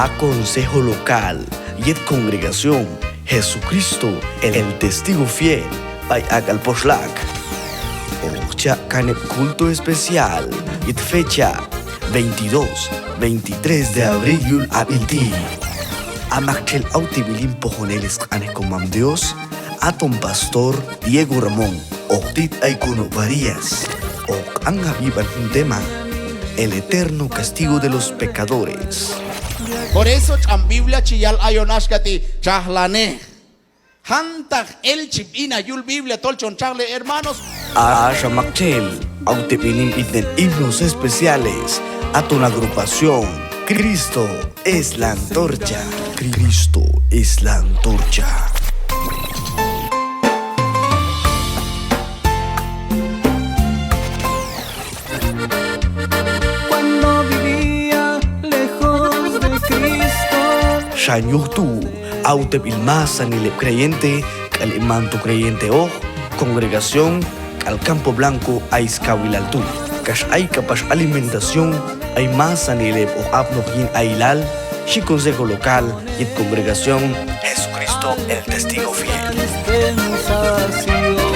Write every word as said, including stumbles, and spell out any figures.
A consejo local yet congregación Jesucristo el Testigo Fiel b'ay Ak'al Poxlak hoq cha' kan heb' culto especial yet fecha veintidós, veintitrés de abril yul ab'il ti'. A maktxel awteb'il yin pojonel sq'anej Komam Dios, aton pastor Diego Ramón, hoq tit ay konob' Barillas, hoq q'anjab' yib'an jun tema: El eterno castigo de los pecadores. Por eso tx'an Biblia chi yal ayon axka ti': txajlanej. Jantaq el chi b'inaj yul Biblia tol chon txajli, hermanos. Axa maktxel awteb'il yin b'itnen himnos especiales, aton agrupación Cristo es la antorcha. Cristo es la antorcha. Cuando vivía lejos de Cristo. Xan yuj tu' awteb'il masanil heb' creyente k'al heb' manto creyenteoq, congregación k'al Campo Blanco ay skawilal tu', kax ay k'apax alimentación b'ay masanil heb' hoq apnoq yin ayilal, xhi consejo local yet congregación Jesucristo el Testigo Fiel. Dispensación.